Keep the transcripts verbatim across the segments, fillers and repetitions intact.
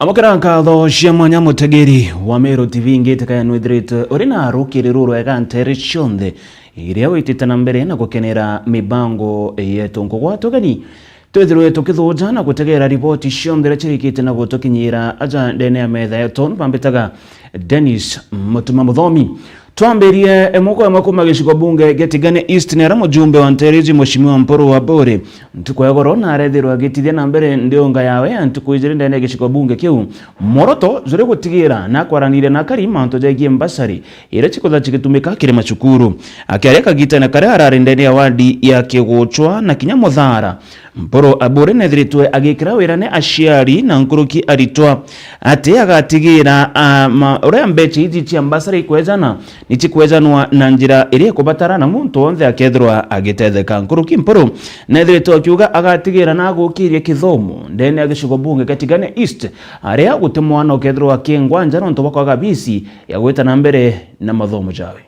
Amukira nkatho cia mwanya, mutegeri wa Meru T V, ngitikaja nwithiritwe uri na rukiri rurwega nteere cionthe iria witite na mbere na gukenera mibango yetu. Nkugwata ugeni twithirwe tukithuja na gutegera riboti cionthe iria cirikite na gutukinyira aja ndene ya metha yetu. Bambitaga Dennis Mutuma Muthomi. Twambirie imwe kwa imwe kuuma gicigo bunge gia Tigania East, ni aria mujumbe wa nteere iji, Mheshimiwa Mpuru Aburi, ntuku ya goro na arethirwa agitithia na mbere ndiunga yawe ya ntuku ijiri ndene ya gicigo bunge kiu, mworoto juri gutigira na akwaraniria na akari mantu jegie mbasari iria cikutha cigitumika kiri macukuru. Akiaria kagitene karia arari ndene ya wadi ya Kiguchwa na kinya Muthara, Mpuru Aburi nethiritwe agikira wira ni aciari na nkuruki aritwa ati agatigira, a, ma, uria mbecha iji cia mbasari ikwejana ni cikwejanwa na njira iria ikubatara na muntu wonthe akethirwa agitetheka. Nkuruki Mpuru nethiritwe akiuga agatigira na agukirie kithomo ndene ya gicigo bunge kia Tigania East, aria guti mwana ukethirwa akingwa nja nontu bwa kwaga bisi ya gwita na mbere na mathomo jawe.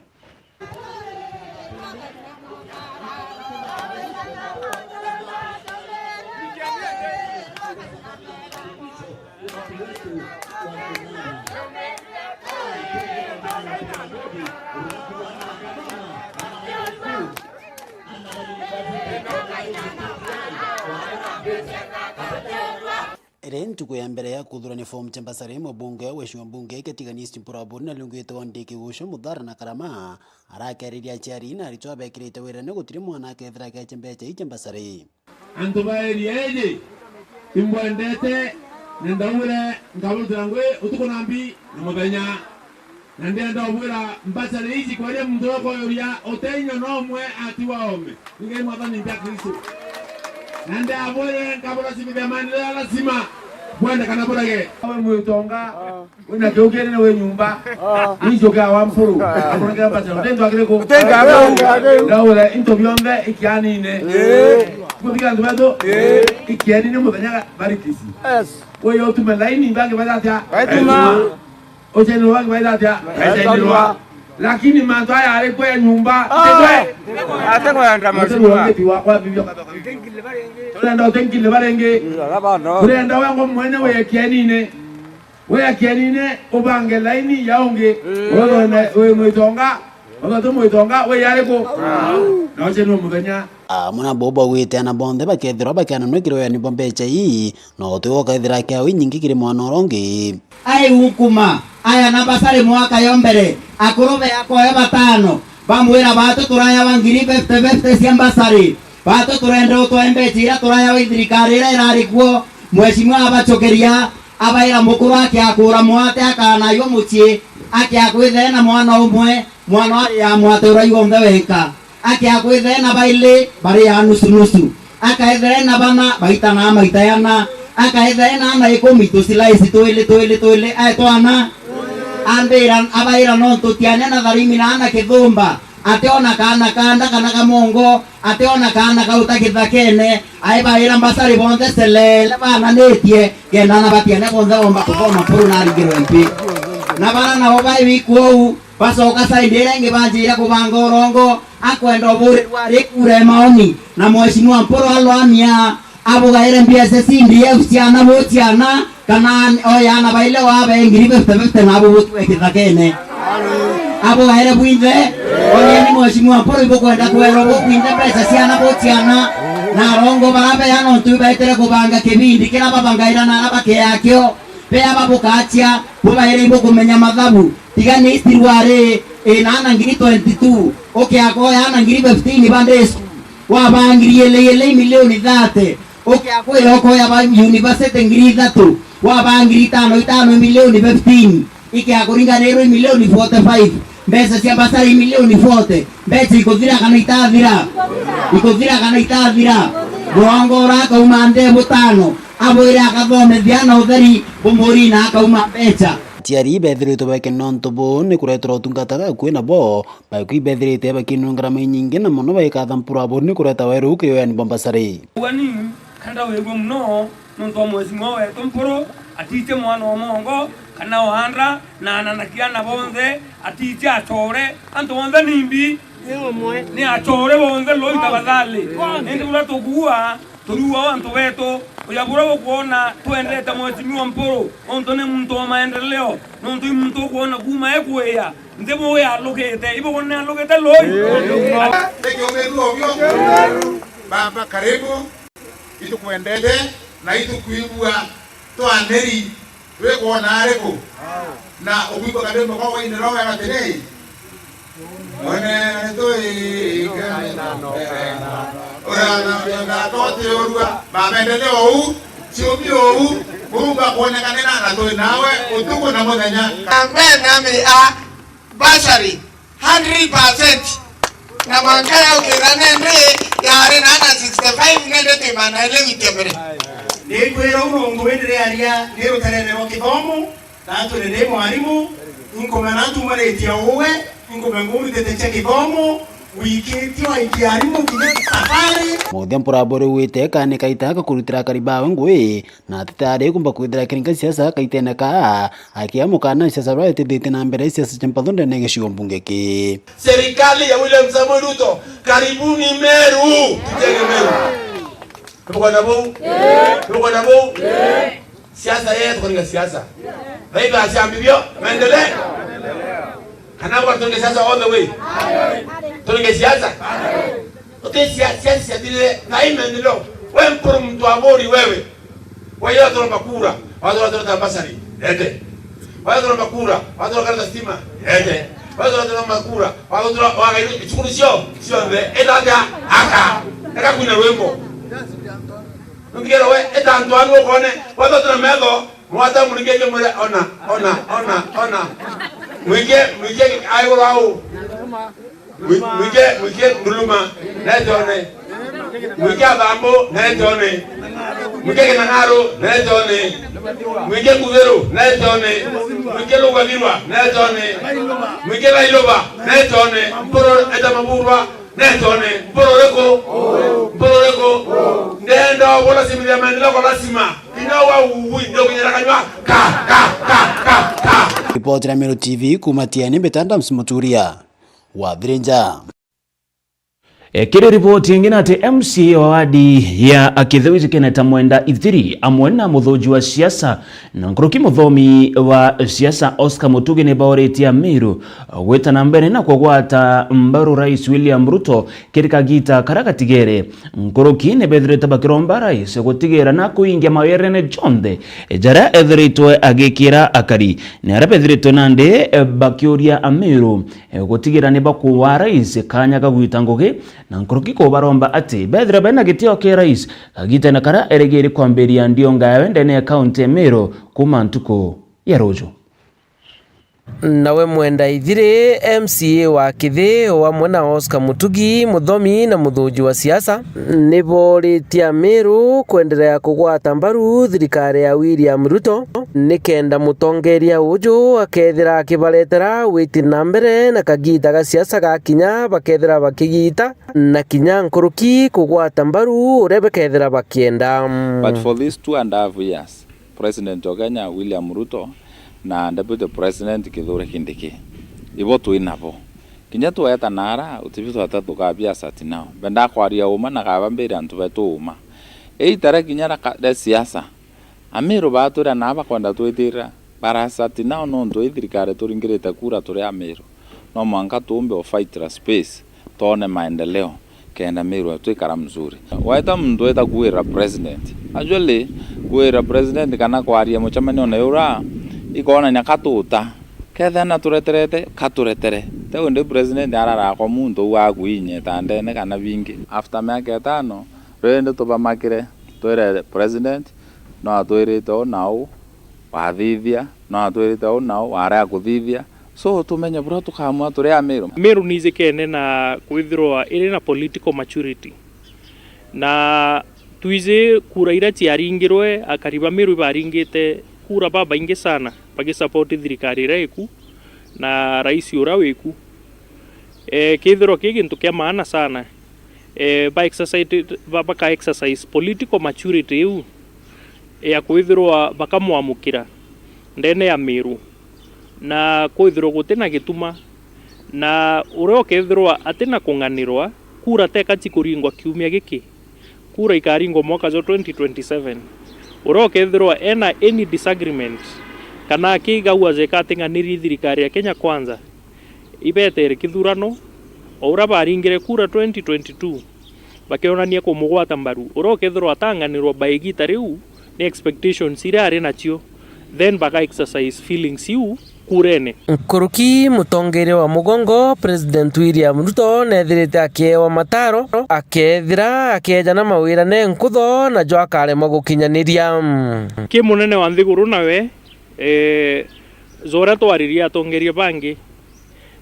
Iri ntuku ya mbere ya kuthurania fomu cia mbasari, mubunge wa gicigo bunge kia Tigania East Mpuru Aburi na riungite wa Ndiki Gucio Muthara na Karama arakeriria aciari na aritwa abekirite wirane gutiri mwana akethira akeche mbecha ii cia mbasari. Antu ba area iji imbwendete, na ndaugire nkaburutira ngui utuku na mbi na muthenya. Na ndienda ubwira mbasari iji kwaria muntu uria ukoyuria uti inya no umwe atigwa oome. Ni Ngai Mwathani mbia Kristo. Na ndabwire nkabura cibithia maendeleo ya lazima, bwende kana burege. We mwitonga, wina kiu kinene wi nyumba. Ni njukia wa Mpuru, akuragera mbasari. Uti ntu akiriku? Ndaugire into bionthe ikianine. Kuthika antu betu, ikianine muthenya barikisi. Yes. Uyu utume laini, bangi baitha atia? Baituma. Ucenirwa bangi baitha atia? Baituma. Bacenirwa. Lakini mantu aya ari kwe nyumba. Ah. Ate kwenda. Ate kwenda macumba. Turenda utenkile baringi. Turenda wengwa mwene wi kienine. Wi kienine ubange laini ya ungi. Wi mwitonga. Wethwa ti mwitonga, wi ariku? Na ucenirwe muthenya. Amwe nabo baugite ana bonthe bakethirwa bakiananua kiri weyani bwa mbecha ii, na utwi ukaithira kiao inyingi kiri mwana uria ungi. Ai unkuma, aya na basari mwaka yo mbere, akuru be akoya batano, bamwira, "Batu turaya wa ngiri fifty fifty cia mbasari, batu turenda utwae mbecha iria turaya wa thirikari iria irari kuo." Mheshimiwa abachokeria, abaira mukuru akiakura mwate akanayo mucii, akiakwithee na mwana umwe, mwana ari ya mwate uraigwa onthe wenka. Akiakwithee na baili bari ya nusu nusu. Akaethee na bana baitana maita yana. Akaethee na ana ikumi tusilaisi twili twili twili aetwana. Ambira, abaira, "No ntutiane na tharimi na ana kithumba." Ationa kaana kanda kana kamongo, ationa kaana kauta kithakene. Aibaira mbasari bonthe selele bananitie, kenda ana batiane bonthe bomba kuthoma Mpuru na aringirwe mpi. Na bara nao baibi kwou, bacoka side iria ingi banjira kubanga urongo, akwenda uburirwa ari kura ya maoni, na Mheshimiwa Mpuru alwamia, abugaire mbia cia C D F ciana bu ciana, kana oya ana baile wabe ngiri fifty fifty na abu butwe kithakene. Abugaire bwinthe, oya ni Mheshimiwa Mpuru ibukwenda kwerwa bu bwinthe mbeca ciana bu ciana, na arongo bara beana untu ibaitire kubanga kibindi kira babangaira na ara bakeakio, bea babukachia, bubaire ibukumenya mathabu. Tiga ni istirwari, ina ana ngiri twenty-two, ukiakoya ana ngiri fifteen ba day school, waba ngiri ili ili milioni thirty, ukiakwira ukoya ba university ngiri ithatu, waba ngiri itano itano milioni fifteen, ikiakuringanirwa milioni forty-five, mbeca cia basari milioni forty, mbeca ikuthira kana itathira? Ikuthira kana itathira? Murongo urakauma nthi butano, abwire akathomethia na utheri, bumuri na akauma mbeca. Aciari bethiritwe bakena untu buu ni kureterwa utungata gakui nabo, baikui bethirite bakinunga ngarama inyingi na mono baikatha Mpuru Aburi ni kureta weru kiri weyani bwa mbasari. Wani kanda wegwe muno nontu wa mheshimiwa wetu Mpuru atitie mwana wa mongo kana wa andra na ananakia na bonthe atitie acore antu bonthe nimbi ni acore bonthe loi tafadhali. Indi uria tukuua Turiuga antu betu, uja buria bukwona twendete Mheshimiwa Mpuru, nontu ni muntu wa maendeleo, nontu i muntu ukwona kuuma ekuia, nthi buya alukite, ibukwona alukite lui. Thank you, thank you, obio. Baba, karibu. Itukwendete na itukwigua twaniri. Wikwona ariku? Na ukwigua karibu kwa waine roho ya atiri, "One tuike, uria na uria toti urua." Baba, endete ou, ciumi ou, Mungu akuonekanira na twi nawe utuku na muthenya. Amen, amen. Ah, bursary. Hundred percent. Na mwanka yaukira nende yari na na sixty-five, nende twi magana jairi wiki mbere. Nikwira uu rungu windiriaria ni ruterere rwa kithomo, na atwire ni mwarimu, inkumenya ntumaritie uwe, inkumenya urutite cia kithomo, wikitie waiki arimu kinya safari. Muthia Mpuraburi wite kani kaita kakurutira akari bawe ngui, na atitari kumba kwithira akiringa siasa kaitene kaa, akia mukana siasa rwa itithitie na mbere siasa cia mpatho ndene ya gicigo mbunge ki. Serikali ya William Samoei Ruto, karibuni Meru. Tujenge Meru. Tuko na bou? Tuko na bou? Siasa yeye tuko na siasa. Raila asiambibio, maendeleo. Kana kwa tunge siasa all the way. Tunge siasa. Uti sia-, siasa cia thire, na hii maendeleo. We Mpuru mtu wa Bori wewe. Wewe waturomba kura, watura, watura basari, lete. Waturomba kura, watura kara stima, lete. Watura, waturomba kura, watura wagaire icukuru cio, cionthe, etatia, aka. Eka kwina rwimbo. Ndigero we, eta antu anu ukone, watura metho, mwata muringeje mwire, ona, ona, ona, ona. Mwike, mwike, ai urau. Mwi-, mwike, mwike Nduluma, netone. Mwike Athambu, netone. Mwike Kinang'aru, netone. Mwike Kuthiru, netone. Mwike Lugathirwa, netone. Mwike Thailoba, netone. Mpuru eta Maburwa, netone. Mpuru uriku? Mpuru uriku? Ndenda ugula simu ya maendeleo kwa lazima. Ino wa uwi, ndio kunyera kanywa. Ka, ka, ka, ka, ka. Ripoti ya Meru T V kuma Tiani, mbita Adams Muturia. Wathirinja. E, kiri ripoti ingi ni ati M C A wa wadi ya Akithiu Kenneth Mwenda Ithiri amwe na muthunji wa siasa na nkuruki muthomi wa siasa Oscar Mutugi ni bauritie Amiru gwita na mbere na kugwata mbaru Rais William Ruto kiri kagita karia gatigere. Nkuruki ni bethirite bakiromba Rais gutigira na kuingia mawirene jonthe jaria ethiritwe agikira akari. Ni aria bethiritwe nandi bakiuria Amiru gutigira ni bakuwa Rais kanya ga gwita ngugi, na nkuruki kubaromba ati bethira bena gitio kia Rais kagitene karia erigiri kwambiria ndionga yawe ndene ya kaunti ya Meru kuma ntuku ya ruju. Nawe Mwenda Ithiri, M C A wa Kithi, o amwe na Oscar Mutugi, muthomi na muthunji wa siasa, ni booritie Amiru kwenderea kugwata mbaru thirikari ya William Ruto, nikenda mutongeria uju akethira akibaretera witi na mbere na kagita ga siasa gakinya bakethira bakigita, na kinya nkuruki kugwata mbaru uria bakethira bakienda. But for these two and a half years, President wa Kenya William Ruto na Deputy President Kithure Kindiki, ibo twi nabo. Kinya tweta naara, utibi twata tukabia asati nao. Benda kwaria uma na kaba mbire antu betu uma. Eitara kinya ra ka-, ra siasa. Amiru batwira naa bakwenda twitirira, barasati nao nontu ii thirikari turingirite kura turi Amiru. No mwanka tuumbe o fight ra space, twone maendeleo, kenda Meru yetu ikara mzuri. Waita muntu weta kuwira president. Actually, kuwira president kana kwaria mucemanio na yura, ikonania katuta. Kethira na tureterete, katuretere. Teu ndi president ararakwa muntu uu akuinyeta ndene kana bingi. After miaka itano, rindi tubamakire, twire president, no atwirite uu na uu, wathithia, no atwirite uu na uu, warega kuthithia. So, tumenye buria tukamua turi Amiru. Meru ni ijikene na kwithirwa iri na political maturity. Na twiji kura iria ciaringirwe, akari ba Meru ibaringite kura babaingi sana, bagisupport thirikari iria iku na rais uria wiku. Eh, kithirwa ki gintu kia maana sana. Eh, ba exercise, ba, baka exercise political maturity iu ya kwithirwa bakamwamukira ndene ya Meru, na kwithirwa guti na gituma, na uria ukethirwa ati na kung'anirwa, kura teka cikuringwa kiumia giki, Kura ikaringwa mwaka jwa twenty twenty-seven. Uria ukethirwa ena any disagreement kana akigagua jeka ating'anirie thirikari ya Kenya Kwanza, ibetere kithurano, o uria baringire kura twenty twenty-two, bakionania kumugwata mbaru. Uria ukethirwa atang'anirwa by igita riu, ni expectations iria ari nacio, then baka exercise feelings iu kurene. Nkuruki mutongeria wa mugongo, President William Ruto, nethirite akiewa mataro, akethira akeejana mawirane nkutho, najo akaremwa gukinyaniria. Ki munene wa nthiguru nawe, eh, ja uria twaririe atongeria bangi,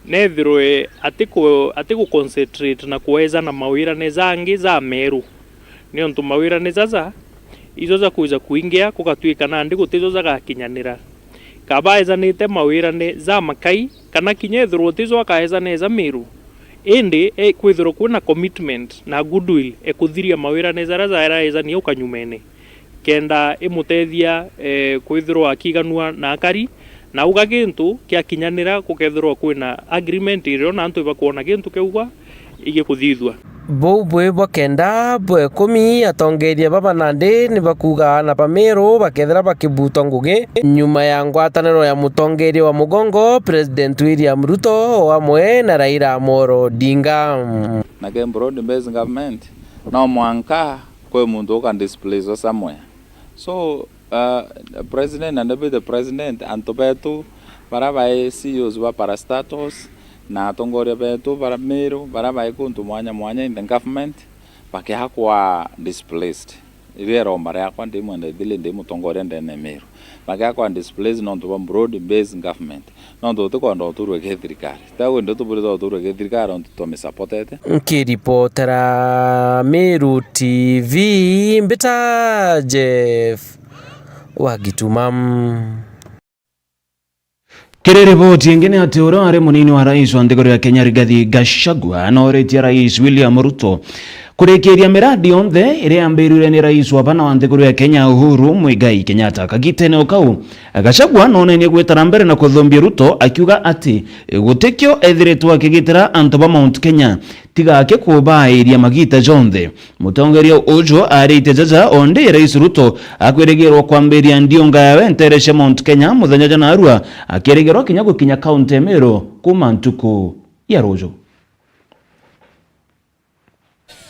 nethirwe atiku-, atiguconcentrate na kweejana mawirane jangi ja meru, niuntu mawirane jaja ijo jakwija kuingia, gugatwika nandi gutijo jagakinyanira. Kaba eejanite mawirane ja makai, kana kinya ethirwa utijo akaejana eja miru, indi e-, kwithirwa kwina commitment na goodwill e kuthiria mawirane jaria jaera eejania ukanyumene, kenda imutethia, eh, kwithirwa akiganua na akari, na auga gintu kiakinyanira, gukethirwa kwina agreement irio na antu ibakwona gintu kiaugwa igikuthithua. Buu bwi bwa kenda bwa ikumi, atongeria baba nandi ni bakuuga aana ba Meru bakethira bakibutwa ngugi nyuma ya ngwataniro ya mutongeria wa mugongo, President William Ruto, o amwe na Raila Amolo Odinga. Na ke broad based government, no mwanka kwi muntu uka displace somewhere. So, uh, president na deputy president, antu betu bara bai C E Os ba parastatals na atongoria betu bara Meru, bara bai kuntu mwanya mwanya in the government, bakiakwa displaced. Iria iromba riakwa ndi mwenda ithili ndi mutongoria ndene Meru. Bakiakwa displaced nontu bwa broad based government. Nontu tutikwenda uturwe ki thirikari. Tiguo ndi tuburite uturwe ki thirikari, nontu twamisapotete. Nkiripotera Meru T V, mbita Jeff wa Gituma. Kiri riboti ingi ni ati uria wari munini wa rais wa nthiguru ya Kenya Rigathi Gachagua anooritie rais William Ruto kurikiiria miradi yonthe iria yambirire ni rais wa bana wa nthiguru ya Kenya Uhuru Muigai Kenyatta. Kagitene o kau, Gachagua noonenie gwita na mbere na kuthumbia Ruto, akiuga ati gutikio ethiritwe akigitira antu ba Mount Kenya, tiga akikubairia magita jonthe. Mutongeria uju aritie jaja o ndi Rais Ruto akwirigirwa kwambiria ndiunga yawe nteere cia Mount Kenya muthenya jwa narua, akirigirwa kinya gukinya kaunti ya Meru kuuma ntuku ya ruju.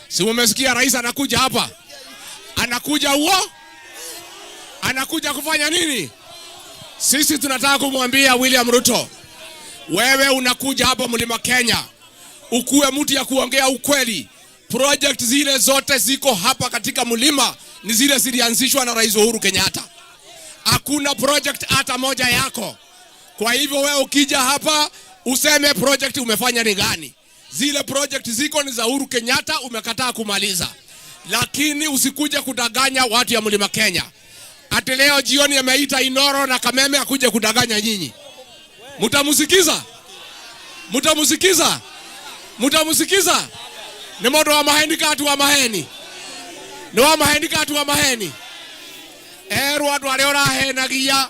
Si mumesikia rais anakuja hapa? Anakuja huo? Anakuja kufanya nini? Sisi tunataka kumwambia William Ruto, wewe unakuja hapa Mlima Kenya, ukuwe mtu ya kuongea ukweli. Project zile zote ziko hapa katika Mlima ni zile zilianzishwa na Rais Uhuru Kenyatta. Hakuna project hata moja yako. Kwa hivyo wewe ukija hapa, useme project umefanya ni gani? Zile project ziko ni za Uhuru Kenyatta, umekataa kumaliza. Lakini usikuje kudanganya watu ya Mlima Kenya. Ati leo jioni ameita Inoro na Kameme akuje kudanganya nyinyi. Mutamusikiza? Mutamusikiza? Mutamusikiza? Ni mundu wa maheni ka atu wa maheni? Ni wa maheni ka atu wa maheni? Erwa andu aria urahenagia,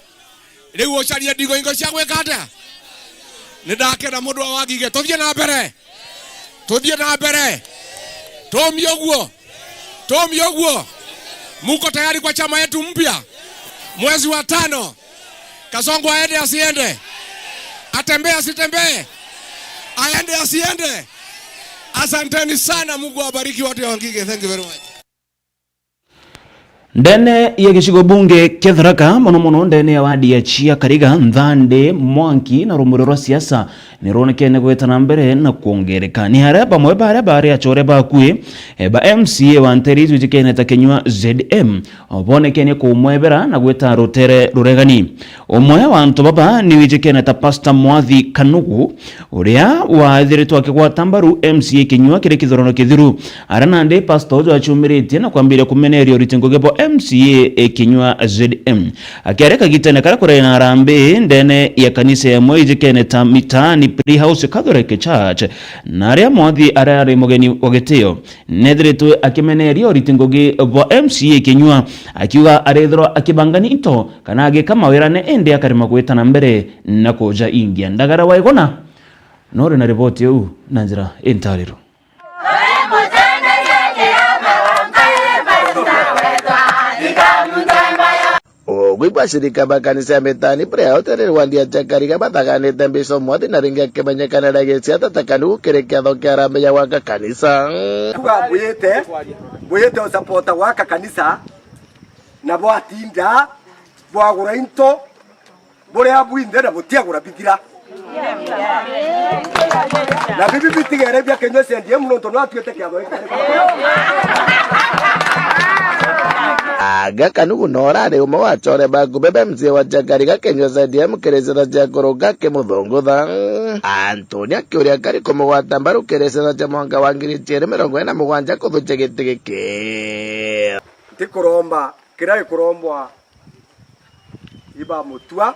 riu ucarie ndingo ingo cia gwika atia? Ni ndakena mundu wa wagige. Tuthie na mbere. Tuthie na mbere. Tumie uguo. Tumie uguo. Muko tayari kwa chama yetu mpya? Mwezi wa tano, Kasongo aende asiende? Atembee asitembee? Aende asiende? Asanteni sana, Mungu awabariki watu ya Wangige. Thank you very much. Ndene ya gicigo bunge kia Tharaka, mono mono ndene ya wadi ya Chia Kariga, Nthande, Mwanki na rumuri rwa siasa ni rwonekene gwita na mbere na kwongereka. Ni aria bamwe ba aria bari acore bakui, eh, ba M C A wa nteri ijwijikene ta Kinyua Z M, bonekene kumwebera na gwita rutere ruregani. Umwe wa antu baba ni wijikene ta Pastor Mwathi Kanugu, uria waithiritwe akigwata mbaru M C A Kinyua kiri kithurano kithiru. Aria nandi pastor uju aciumiritie na kwambiria kumeneria uriti ngugi bwa M C A e Kinyua Z M. Akiaria kagitene karia kurari na harambee ndene ya kanisa yamwe ijikene ta Mitaani Playhouse Catholic Church, na aria Mwathi arari mugeni wa gitio, nethiritwe akimeneria uriti ngugi bwa M C A Kinyua, akiuga arethirwa akibangania into kana agika mawirane indi akarema gwita na mbere na kuja ingia. Ndagara wa Igona nuri na riboti iu na njira intariro. Kwigua ashirika ba kanisa ya Mitani buria uterere wa ndia cia Kariga bathaganite Bishop Mwathi na ringi akimenyekana na giciata ta Kanugu kiri kiatho kia arambe ya gwaka kanisa. Kuga mbuyite, mbuyite usapota gwaka kanisa, na bwatinda bwagura into, buria bwinthe na butiagura bithira. Na bibi bitigere bia kinyua C D M nontu no atuite kiatho giki. Aga Kanugu no urari umwe wa achore baku bebe M C A wa Chakari ga kinyua C D M kiri ciana cia kuruka kimuthungutha. Anthony akiuria kari kumugwata mbaru kiri ciana cia mwaka wa ngiri ciiri mirongo iri na mugwanja kuthukia giti giki. Ntikuromba kiria gikurombwa iba mutua,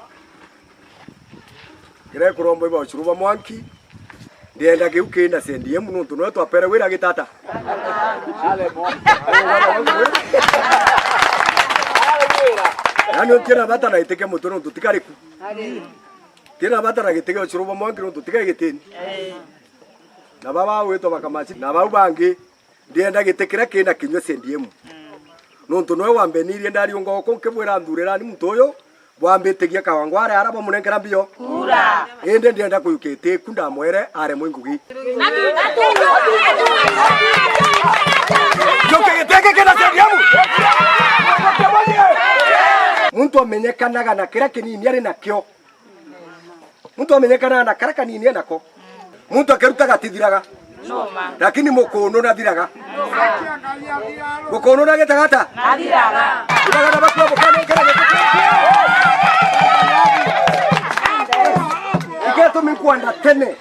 kiria gikurombwa iba ucuru bwa mwanki. Ndienda kiu kina C D M nontu noe twapere wira gitata. Yaani ntina bata na giti kia mutua nontu tikariku. Ntina bata na giti kia ucuru bwa mwanki nontu tikai gitini. Na baba gwitwa bakamaci na bau bangi. Ndienda giti kiria kina kinyua C D M. Nontu noe wambenirie ndariunga uku nkibwira nthurirani muntu uyu, bwambitigia kawangware ara bwamunenkera mbio. Kura. Indi ndienda kuyukia itiku ndamwere aremwe ngugi. Njuke giti giki kina C D M. Muntu amenyekanaga na kiria kinini ari nakio. Muntu amenyekanaga na karia kanini enako. Muntu akiruta gatithiraga. Lakini mukunu nathiraga. Mukunu nagitagata. Nathiraga. Ithagana bakua mukene kira giti. Iketumi nkwenda tene.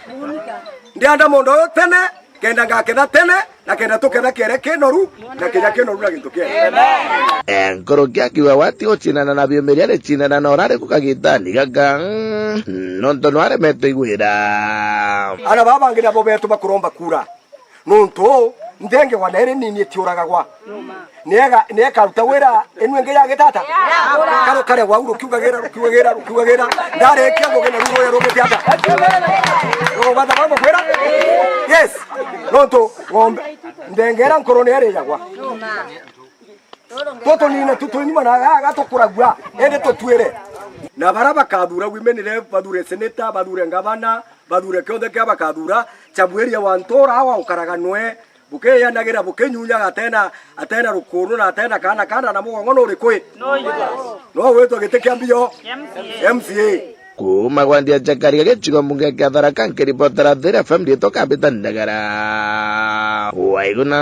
Ndianda mundu uyu tene. Kenda ngaketha tene, na kenda tuketha kiere kinoru, na kinya kinoru na gintu kiega. Amen. Nkuruki akiuga wati gucinana na biumiria ari cinana na urari ku kagitani gaka, mm, nontu nwaremetwe igwira. Ana baba bangi nabo betu bakuromba kura. Nontu nthenge wa neri nini itiuragagwa. Niega, niekaruta wira inu ingi ya gitata. Karo kare wau rukiugagira, rukiugagira, rukiugagira. Ndarikia ngugi na rugoya rugite ata. Rubatha bamwe kwira. Yes. Nontu ng'ombe ndengera nkoro ni arijagwa. Tutunini tu twi nyuma na gaga tukuragua, indi tutwire. Na bara bakathura women rep, bathure senator, bathure ngavana, bathure kionthe kia bakathura, chabuiria wa ntura awa ukaraga nwe, bukianagira, bukinyunyaga atena, atena rukunu na atena kana kana na mugongo nuri kwi? No witwa giti kia mbio? M C A. Kuma gwa ndia Chakari ga gicigo mbunge kia Tharaka, nkiripotera Thira F M nditwa Kabita Ndagara. Waiguna.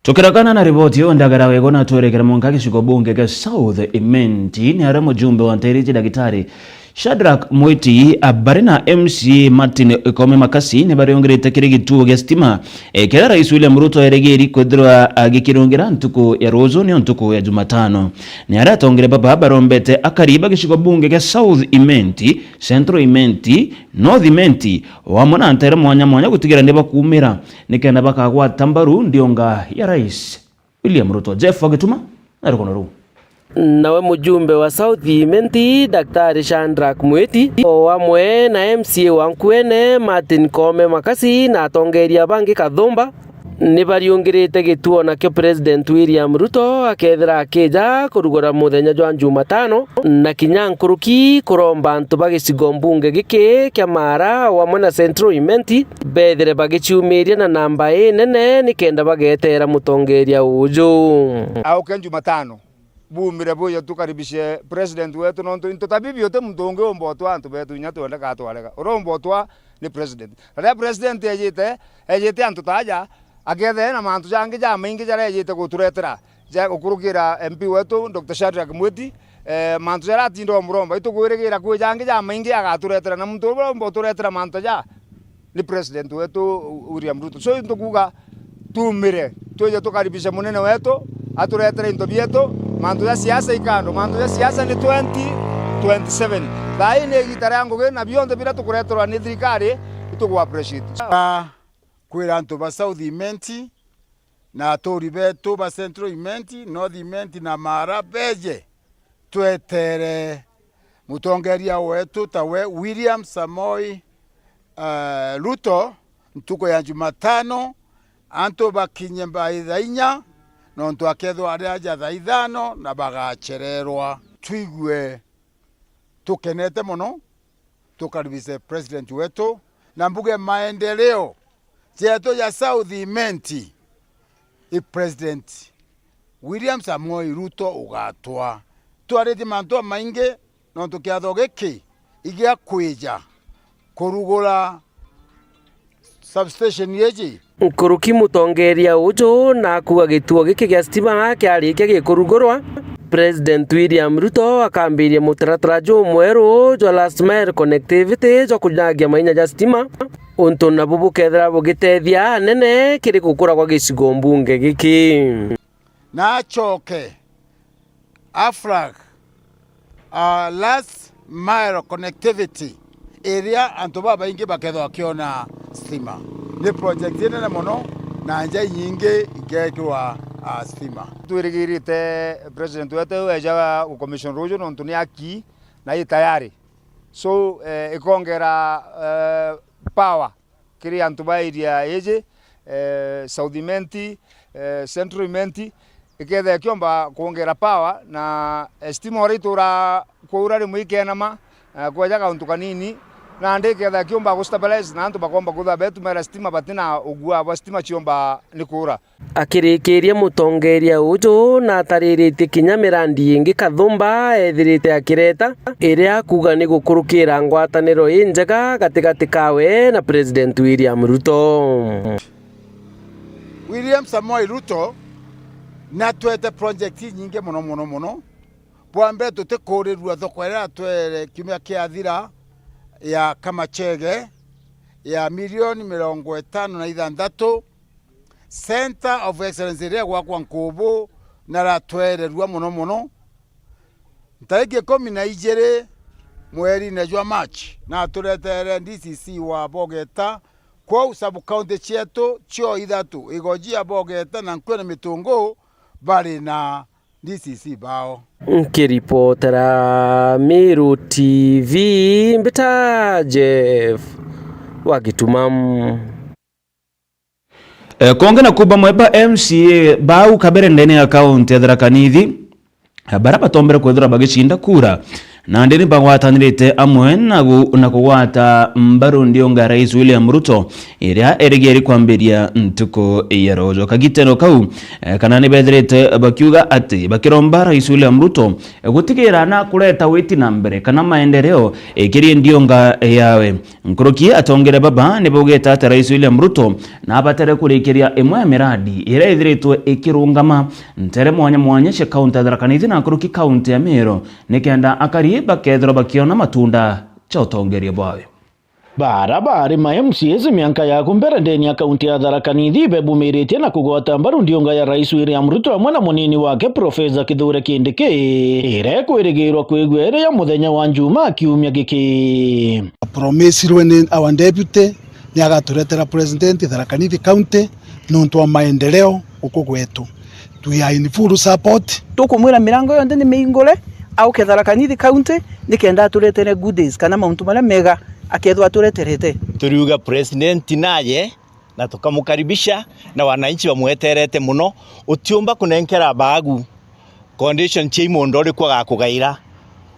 Tukirakana na riboti iyo, Ndagara Waiguna twerekera mwanka gicigo bunge kia South Imenti, ni aria mujumbe wa Nteriti Dagitari Shadrack Mwiti, a, bari na M C A Martin Ikome Makasi ni bariungirite kiri gituo gia stima, e, kiria Rais William Ruto erigiri kwithirwa agikirungira ntuku ya ruju, niyo ntuku ya Jumatano. Ni aria atongeria baba barombete akari ba gicigo bunge gia South Imenti, Central Imenti, North Imenti, o amwe na nteere mwanya mwanya gutigira ni bakuumira nikenda bakagwata mbaru ndionga ya Rais William Ruto. Jeff Wagituma na rugono ruu. Nawe mujumbe wa South Imenti, Daktari Shadrack Mwiti, o amwe na M C A wa Nkuene, Martin Koome Makasi, na atongeeria bangi kathumba, ni bariungirite gituo nakio President William Ruto akethira akija kurugura muthenya jwa Jumatano, na kinya nkuruki kuromba antu ba gicigo mbunge giki kia Maara o amwe na Central Imenti bethire bagiciumiria na namba inene nikenda bageteera mutongeeria uju. Auke Jumatano, bumire buja tukaribishe president wetu, nontu into ta bibi uti muntu ungi umba utwa antu betu, inya twende ka twarega. Uria umba utwa ni president. Na riria president ejite, ejite antu ta aja, akethira ena mantu jangi jamaingi jaria ejite guturetera, ja gukurukira M P wetu, Doctor Shadrack Mwiti, eh, mantu jaria atinda umuromba, itugwirigira kwi jangi jamaingi agaturetera, na muntu uria umba uturetera mantu ja ni president wetu William Ruto. So, ntukuuga tumire, twije tukaribishe munene wetu, aturetere into bietu, mantu ja siasa ikando, mantu ja siasa ni twenty twenty-seven. Thaa ii ni igita ria ngugi, na bionthe biria tukureterwa ni thirikari, itugu appreciate. Ah, kwira antu ba South Imenti, na aturi betu ba Central Imenti, North Imenti na Maara beje twetere mutongeria wetu tawe William Samoi, eh, Ruto ntuku ya Jumatano, antu bakinye by thaa inya, nontu akethwa ari aja thaa ithano na bagachererwa. Twigue tukenete mono, tukaribise president wetu, na mbuge maendeleo jetu ja South Imenti, i President William Samoei Ruto ugatwa. Twaritie mantu jamaingi, nontu kiatho giki igia kwija kurugura substation iji. Nkuruki mutongeria uju na akuuga gituo giki gia stima kiarikia gikurugurwa, President William Ruto akambiria mutaratara jumweru jwa last mile connectivity jwa kunyagia mainya ja stima, untu nabu bukethira bugitethia anene kiri gukura gwa gicigo mbunge giki. Na acoke aflag, ah, last mile connectivity, iria antu babaingi bakethwa bakiona stima. Ni project inene mono, na nja inyingi ikekirwa, ah, stima. Twirigirite president wetu eja gu commission ruju, nontu ni aki na i tayari. So, eh, ikongera, eh, power kiri antu ba area iji, eh, South Imenti, eh, Central Imenti, ikethira ikiomba kwongera power, na, eh, stima uria itura kwaura rimwe ikenama, eh, kweja kauntu kanini, nandi ikethira ikiomba gu stabilize, na antu bakomba kwithirwa betumira stima batina ugua bwa stima ciomba ni kuura. Akirikiria, mutongeria uju natariritie kinya mirandi ingi Kathumba ethirite akireta, iria akuuga ni gukurukira ngwataniro injega gatigati kawe na President William Ruto. William Samoei Ruto natwete project inyingi mono, mono, mono. Bwa mbere, tutikuurirua thoko iria atwere kiumia kiathira ya Kamachege ya milioni mirongo itano na ithanthatu, Center of Excellence iria igwakwa Nkubu, na ratwererua mono mono. Ntariki ikumi na ijiri mweriine jwa March, na aturetere D C C wa Bogeta, kwou sub county cietu cio ithatu, Igoji ya Bogeta na Nkuene Mitungu, bari na D C C bao. Nkiripotera Meru T V, mbita Jeff wa Gituma. Eh, konge na kuba mweba M C A bau kabere ndene ya kaunti ya Tharaka Nithi, eh, bara batombere kwethira bagicinda kura, nandi ni bagwatanirite amwe na gu-, na kugwata mbaru ndiunga ya Rais William Ruto, iria irigia iri kwambiria ntuku ya rojo. Kagiteno kau, eh, kana ni bethirite bakiuga ati bakiromba Rais William Ruto, eh, gutigira na kureta witi na mbere kana maendeleo, eh, kiri ndiunga yawe. Nkuruki atongere baba ni baugite ati Rais William Ruto nabatere kurikiria imwe ya miradi iria ithiritwe ikirungama ntere mwanya mwanya cia kaunti ya Tharaka Nithi na nkuruki kaunti ya Meru, nikenda akari bakethirwa bakiona matunda ja utongeria bwawe. Bara bari ma M C As mianka ya ku mbere ndeni ya kaunti ya Tharaka Nithi bebumiritie na kugwata mbaru ndiunga ya Rais William Ruto amwe na munini wake Professor Kithure Kindiki, iria ikwirigirwa kwigua iri ya muthenya wa Njuma kiumia giki. Promisirwe ni our deputy ni agaturetera president Tharaka Nithi County nontu wa maendeleo guku gwetu. We are in full support. Tukumwira mirango yonthe ni mingure, auke Tharaka Nithi County nikenda aturetere goodies kana mauntu maria mega akethwa atureterete. Turiuga president naye na tukamukaribisha, na wananchi bamweterete muno. Utiumba kunenkera baagu condition cia imundu uriku agakugaira.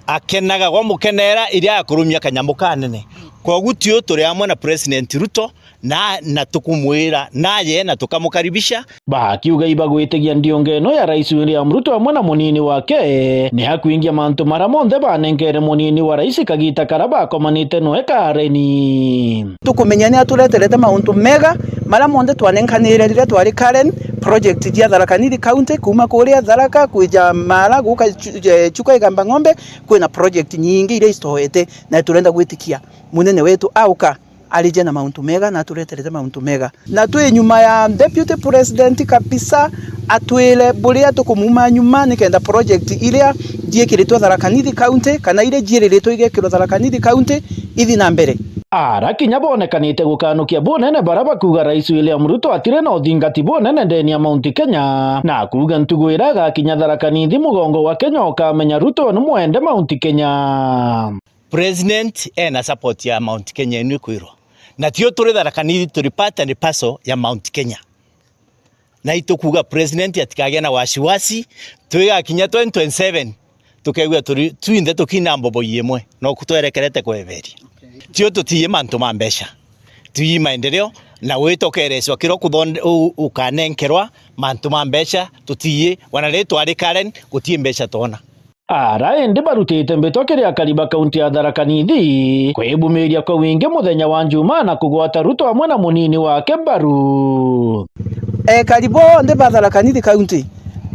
Akenaga gwa mukenera iria akurumia kanyamu kanene. Kogu tiu turi amwe na President Ruto na, na tukumwira naye na tukamukaribisha. Bakiuga ibagwitigia ndiunga ino ya Rais William Ruto amwe na munini wake ni akwingia mantu maria monthe banenkere munini wa rais kagita karia bakomanite noe Karen. Tukumenya ni atureterete mauntu mega maria monthe twanenkanire riria twari Karen, project cia Tharaka Nithi County, kuuma kuria Tharaka kwija Mara guka Chu-, eh, Chuka Igamba Ng'ombe, kwina project nyingi iria icitoete, na turenda gwitikia munene wetu auka arije na mauntu mega na atureterete mauntu mega. Na twi nyuma ya Deputy President kabisa, atwire buria tukumuuma nyuma nikenda project iria ciikiritwe Tharaka Nithi County kana iria ciiriritwe igekirwa Tharaka Nithi County ithi na mbere. Ara kinya bonekanite gukanukia bunene bara bakuuga Rais William Ruto atire na uthingati bunene ndeni ya Mount Kenya, na kuuga ntugu iria agakinya Tharaka Nithi mugongo wa Kenya ukamenya Ruto ni mwende Mount Kenya. President ena support ya Mount Kenya inu ikwirwa. Na tio turi Tharaka Nithi, turi part and parcel ya Mount Kenya. Na itukuuga president atikagia na wasiwasi, twigakinya twenty twenty-seven, tukeigua turi twinthe tukina mbobo imwe, no kutwerekerete kweberia. Tio tutiye mantu ma mbeca, tuyi maendeleo, na gwitokereswa kiro kuthonde-, u-, ukanenkerwa mantu ma mbeca, tutiye, wana ri twari Karen, gutie mbeca twona. Ara indi barutite mbitwa kiri akari ba kaunti ya Tharaka Nithi kwibumiria kwa wingi muthenya wa Njumaa na kugwata Ruto amwe na munini wake mbaru. Ekari bonthe ba Tharaka Nithi County,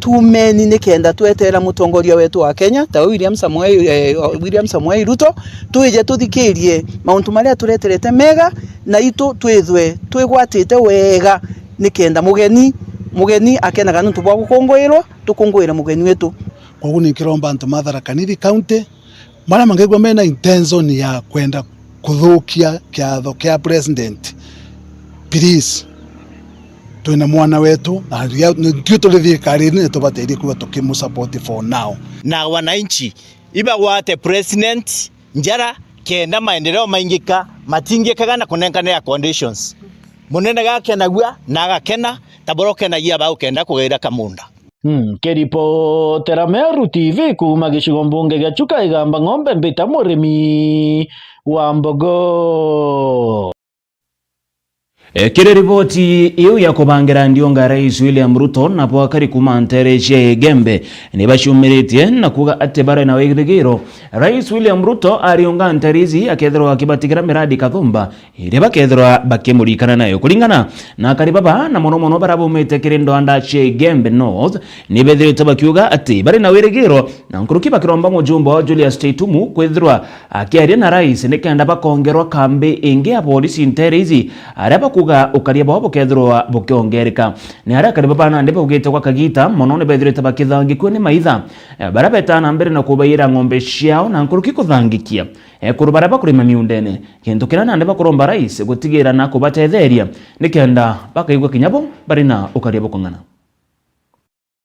tumeni nikenda tweterera mutongoria wetu wa Kenya, tawe William Samoei, eh, William Samoei Ruto, twije tuthikirie mauntu maria atureterete mega, na itu twithwe twigwatite wega, nikenda mugeni, mugeni akenaga nuntu bwa gukunguirwa, tukunguire mugeni wetu. Koguo ni nkiromba antu ma Tharaka Nithi County, maria mangaigua mena intention ya kwenda kuthukia kiatho kia president, please, twina mwana wetu, na ria-, nitui turi thirikari-ini, nitubateithie kwigua tukimusupport for now. Na wananchi, ibagwate president njara, kenda maendeleo maingika, matingikaga na kunenkanira conditions. Munene gakenagua na agakena, ta buria ukenagia ba ukenda kugaira kamunda. Nkiripotera Meru T V kuuma gicigo mbunge gia Chuka Igamba Ng'ombe, mbita murimi wa mbogo. E, kiri riboti iu ya kubangira ndiunga Rais William Ruto, nabo akari kuuma nteere cia Igembe ni baciumiritie na kuuga ati bari na wirigiro Rais William Ruto ariunga nteere ici akethirwa akibatigira miradi kathumba iria bakethirwa bakimuririkana nayo. Kuringana na akari baba, na mono mono baria baumite kiri ndwanda cia Igembe North, ni bethirite bakiuga ati bari na wirigiro na nkuruki bakiromba mujumbe wa Julius Teitumu kwithirwa akiaria na rais nikenda bakongerwa kambi ingi ya polisi nteere ici, aria bakuuga ukaria bwao bukethirwa bukiongereka. Ni aria akari baba nandi baugite gwa kagiita mono ni bethirite bakithangikua ni maitha, eh, baria betaa na mbere na kubaira ng'ombe ciao na nkuruki kuthangikia ekuru baria bakurima miundene, gintu kiria nandi bakuromba rais gutigira na kubatetheria nikenda bakaigua kinya bo bari na ukaria bukung'ana.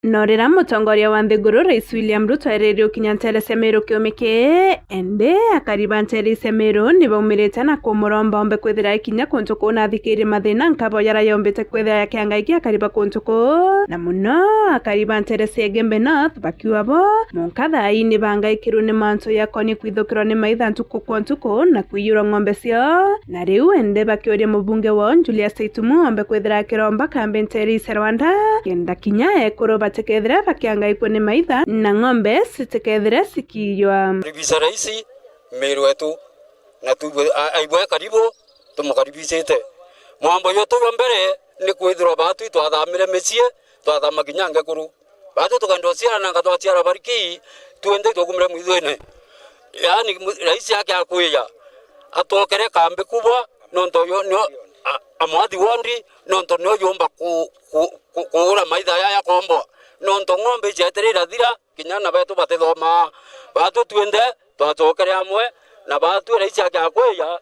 No riria mutongoria wa nthiguru Rais William Ruto aeririe ukinya nteere cia Meru kiumi kii, indi akari ba nteere cia Meru ni baumirite na kumuromba ombe kwithira akinya kuntu kuu na athikiirie mathina nkabo jaria yombite kwithira jakiangaiki akari ba kuntu kuu, na muno akari ba nteere cia Igembe North bakiuga bo munka thaa ii ni bangaikirwe ni mantu jakonie kwithukirwa ni maitha ntuku kwa ntuku na kwiyurwa ng'ombe ciao. Na riu indi bakiuria mubunge wao Julius Teitumu ombe kwithira akiromba kambi nteere cia Rwanda, kenda kinya ekuru batikethire bakiangaikua ni maitha na ng'ombe citikethire cikiiywa. Karibisha rais Meru wetu, na tuigwe, a-, aigwe karibu, tumukaribishite. Mwambo jwetu jwa mbere ni kwithirwa baatwi twathamire micii, twathama kinya ngekuru. Baatwi tukaenda uciara nanga twaciara bariki, twinthe itwakumire mwithwine. Yaani, mu-, rais yake akwija, atwokere kambi kubwa, nontu yo, nio, a-, amwathi wondi, nontu nio yumba ku-, ku-, ku-, kuura maitha yaya kombo. Nontu ng'ombe ici etire irathira, kinya ana betu batithomaa. Baatwi twinthe, twacokere amwe, na baatwi rais yake akwija,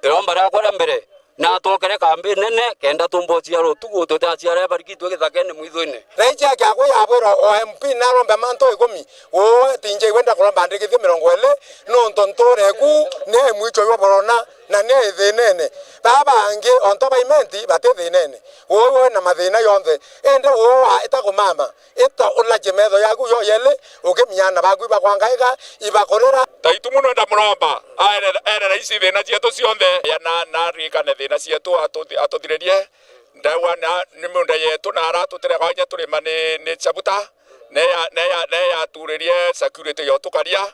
iromba riakwa ria mbere, na atwokere kambi nene, kenda tumba uciara utuku, tutaciara bariki twi githakene mwithwine. Rais yake akwija abwirwa o M P narombe mantu ikumi, uu tinje igwenda kuromba ndikithie mirongo iri, nontu ntuura eku ni mwicho jwa borona, na ni ithinene. Baa bangi, onto ba Imenti, bati thinene. Uu wi na mathina jonthe, indi uu wa ita kumama. Ita ulache metho yaku joyeli, ukimenya ana baku ibakwangaika, ibakurira. Teitumu nwenda muromba, aere, aere rais thina cietu cionthe, ya na, na aririkane thina cietu, atuthi-, atuthiririe. Ndegwa na, ni miunda yetu, na ara tutire kwa inya turima ni, ni chabuta, ne ya, ne ya, ne yaturirie security yotukaria.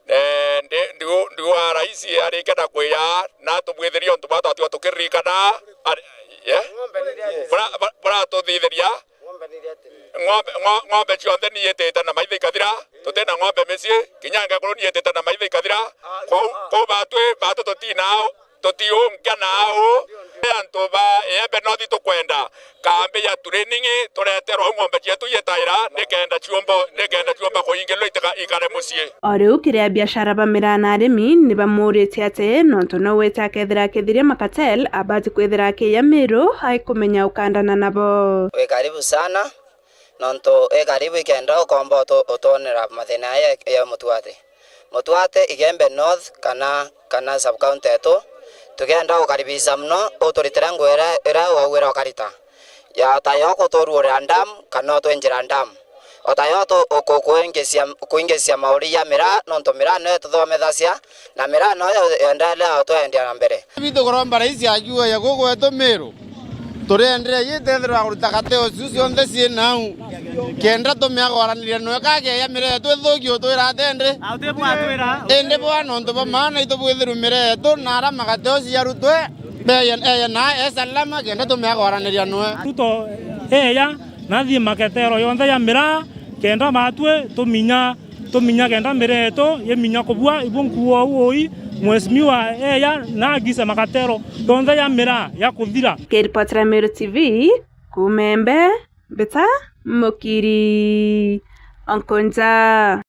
Eh, ndi, ndiu, ndiu wa rais arike na kwija, na tumwithirie untu bwa twatiwa tukiririkana. Ari-, eh? Bura-, bura-, buratuthithiria. Ng'ombe, ng'o-, ng'ombe cionthe ni itite na maitha ikathira. Tuti na ng'ombe micii, kinya ngekuru ni itite na maitha ikathira. Kou, kou batwi, batwi tutina au, tutiunkia na au. Antu ba Igembe North tukwenda kambi ya training, tureterwa au ng'ombe cietu iyetaira, nikenda ciumba, nikenda ciumba kuingilwa itika-, ikare mucii. O riu kiri abiashara ba miraa na arimi ni bamuuritie ati nontu no wite akethira akithiria makatel, abati kwithira akiija Miru aikumenya ukandana nabo. Wi karibu sana, nontu wi karibu ikenda ukomba utu-, utwonera mathina aya ya, ya Mutuate. Mutuate, Igembe North kana, kana sub county yetu, tukenda gukaribisha muno uturitire nguo iria, iria waugire ukarita. ya o ta yo kuturuurira ndamu kana utwenjira ndamu. O ta yo tu-, ku-, kuingicia, kuingicia mauri ya miraa, nontu miraa niyo ituthomethacia, na miraa noyo yendelea utwendia na mbere. Bitu kuromba raisi ajue ya gugu wetu Miru. Turienderea yitethirwa kuruta kateo ciu cionthe cii nau. Kenda tumia kwaraniria noe kageya miraa yetu ithuki utwira atende. Indi bwa nontu bwa maana itu bwithirwe miraa yetu na ara magateo ciarutwe, beye, eye na e salama kenda tumia kwaraniria noe. Ruto eya nathii maketero yonthe ya miraa, kenda batwi tuminya, tuminya kenda miraa yetu yiminya kubua ibu nkuo uu ui, mheshimiwa eya na agise makatero yonthe ya miraa ya kuthira. Kiripotera Meru T V, kuuma Embe, Mbita Mukiri, Onkonja.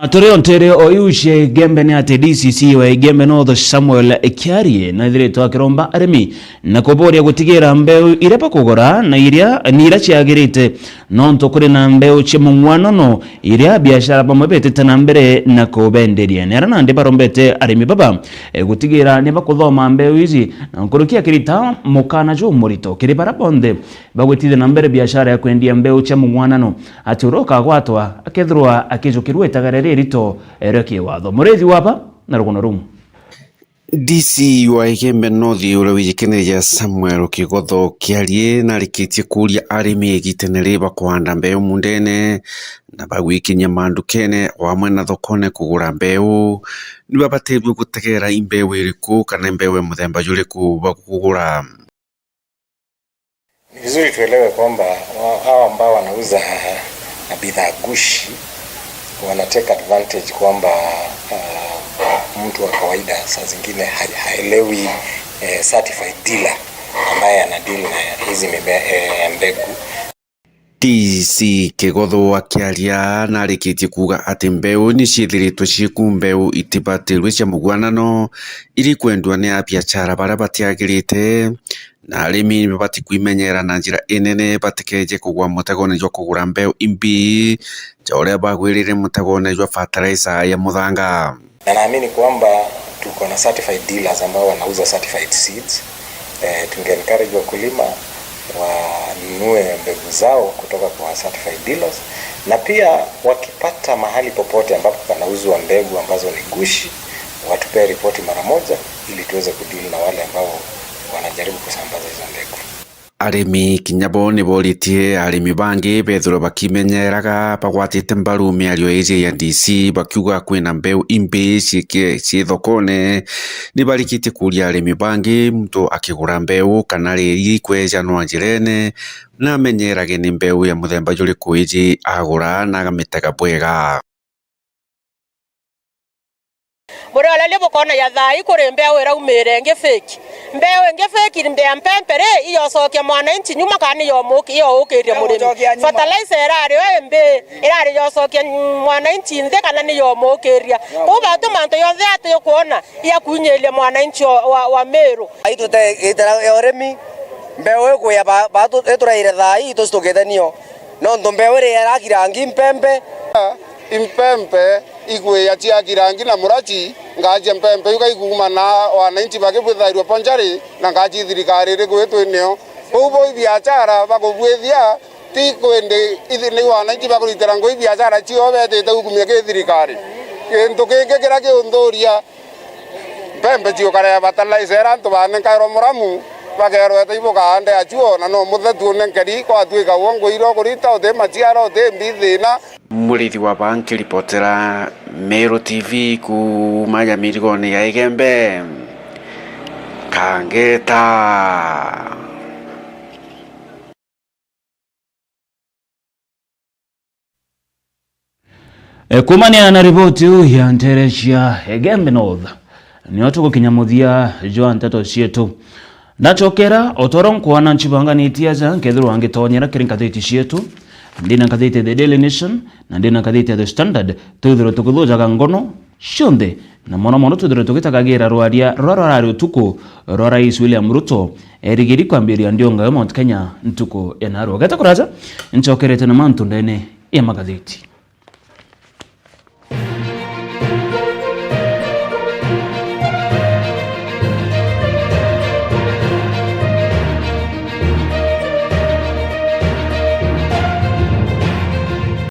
Na turi o nteere o iu cia Igembe ni ati D C C wa Igembe North Samuel Kiarie naithiritwe akiromba arimi na kuboria gutigira mbeu iria bakugura na iria, ni iria ciagirite, nontu kuri na mbeu cia mung'wanano iria biashara bamwe betite na mbere na kubenderia. Ni aria nandi barombete arimi baba, eh, gutigira ni bakuthoma mbeu ici na nkuruki akirita mukana jumurito kiri bara bonthe bagwitithia na mbere biashara ya kwendia mbeu cia mung'wanano, ati uria ukagwatwa akethirwa akijukirua itagare ririto ria kiwatho. Murithi waba na rugono ruu. D C wa Igembe North uria wijikanire ja Samuel Kigotho Kiarie narikitie kuuria arimi igitene ri bakwanda mbeu mundene na bagwikinyia mandukene o amwe na thokone kugura mbeu, ni babatirwe gutegera i mbeu iriku kana i mbeu ya muthemba juriku bakugura. Ni vizuri tuelewe kwamba wa-, hao ambao wanauza bidhaa gushi wana take advantage kwamba, ah, mtu wa kawaida saa zingine ha-, haelewi, eh, certified dealer ambaye ana deal na hizi mimea, eh, mbegu. D C Kigotho akiaria narikitie kuuga ati mbeu ni ciithiritwe cieku mbeu itibatirwe cia mugwanano, iri kwendwa ni abiachara baria batiagirite, na arimi nibabati kwimenyera na njira inene batikeje kugwa mutegone jwa kugura mbeu imbi, ja uria bagwirire mutegone jwa fertilizer ya muthanga. Na naamini kwamba tuko na certified dealers ambao wanauza certified seeds. Eh, tunge encourage wakulima wanunue mbegu zao kutoka kwa certified dealers, na pia wakipata mahali popote ambapo panauzwa mbegu ambazo ni gushi, watupee ripoti mara moja ili tuweze kudeal na wale ambao wanajaribu kusambaza hizo mbegu. Arimi kinya bo ni boritie arimi bangi bethirwe bakimenyeraga bagwatite mbaru miario iji ya D C, bakiuga kwina mbeu imbi ciiki-, cii thokone. Ni barikitie kuuria arimi bangi muntu akigura mbeu kana riri kwejanwa njirene, na amenyerage ni mbeu ya muthemba juriku iji agura na agamitega bwega. Buri o raria bukoona ya thaa ii kuri mbeu iraumire ingi fake. Mbeu ingi fake nde ya mpempe ri, iyocokia mwananchi nyuma kana niyomuki-, iyoukiria murimi? Fertilizer irari o imbi, irari yocokia mwananchi nthi kana niyomukiria? Kwou batu mantu yonthe ati ukwona ya kwinyiria mwananchi wa, wa, wa Meru. Ai tutegitira ya urimi, mbeu ikwia ba-, batu ituraire thaa ii tucitukite nio. Nontu mbeu iri iraki rangi mpempe. Impempe ikwia ciaki rangi na murachi, ngacia mpempe iu gaikuuma na wananchi bakibwithairua ponjari na ngaci thirikari iriku itwinio. Kwou bo ibiachara bakubwithia ti kwindi ithi ni wananchi bakuritira ngui biachara cio betite gukumia ki thirikari. Gintu kingi kiria kiunthuria, mpempe ciukarea fertilizer iria antu banenkairwa muramu, bakerwa ete ibukaande acuo, na no muthetu unenkeri, kwatuika uo ngui iria ukurita, uti maciara, uti mbi, thina. Murithi wa baa nkiripotera Meru T V kuuma ja mirigone ya Igembe, Kangeta. E, kuumania na riboti iu ya nteere cia Igembe North, nio tugukinya muthia jwa nteto cietu. Ndachokera, o ta uria nkwana nchibanganitie aja, nkethirwa ngitonyera kiri ngathiti cietu, ndina ngathiti ya The Daily Nation, na ndina ngathiti ya The Standard, twithirwe tukithujaga ngono cionthe, na mono mono twithirwe tugitagagira rwaria ruria rwarari utuku rwa Rais William Ruto erigiri kwambiria ndionga yo Mount Kenya ntuku ya narua. Geta kuraja, nchokerete na mantu ndene ya magathiti.